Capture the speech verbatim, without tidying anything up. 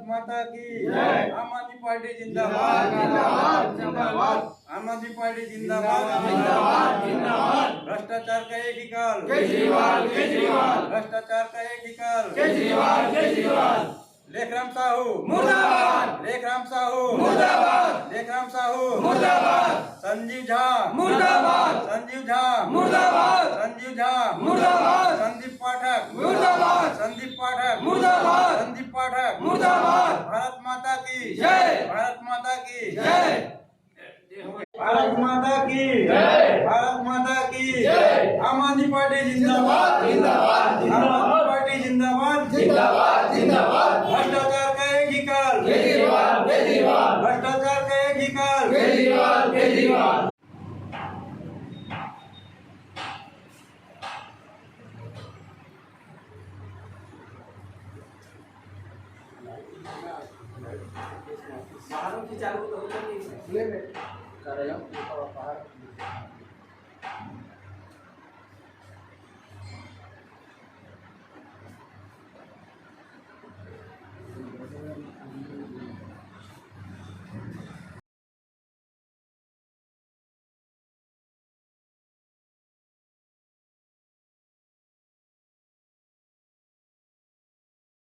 माता की जय। आम आदमी पार्टी जिंदाबाद, जिंदाबाद, जिंदाबाद। आम आदमी पार्टी जिंदाबाद, जिंदाबाद, जिंदाबाद। भ्रष्टाचार का एक ही काल, केजरीवाल, केजरीवाल। भ्रष्टाचार का एक ही काल, केजरीवाल, केजरीवाल। लेखराम साहू मुर्दाबाद। लेखराम साहू मुर्दाबाद। लेखराम साहू मुर्दाबाद। संजीव झा मुर्दाबाद। संजीव झा मुर्दाबाद। संजीव झा मुर्दाबाद। संदीप पाठक मुर्दाबाद। संदीप पाठक मुर्दाबाद। संदीप पाठक मुर्दाबाद। भारत माता की जय। भारत माता की जय। भारत माता की जय। भारत माता की जय। आम आदमी पार्टी जिंदाबाद, जिंदाबाद, जिंदाबाद। आम आदमी पार्टी जिंदाबाद, जिंदाबाद, जिंदाबाद। भ्रष्टाचार का एक ही काल, केजरीवाल, केजरीवाल। भ्रष्टाचार का एक ही काल, केजरीवाल, केजरीवाल। बाहर में खिंचा लो तो हो जाएगी। ले ले। कर रहे हो? बाहर।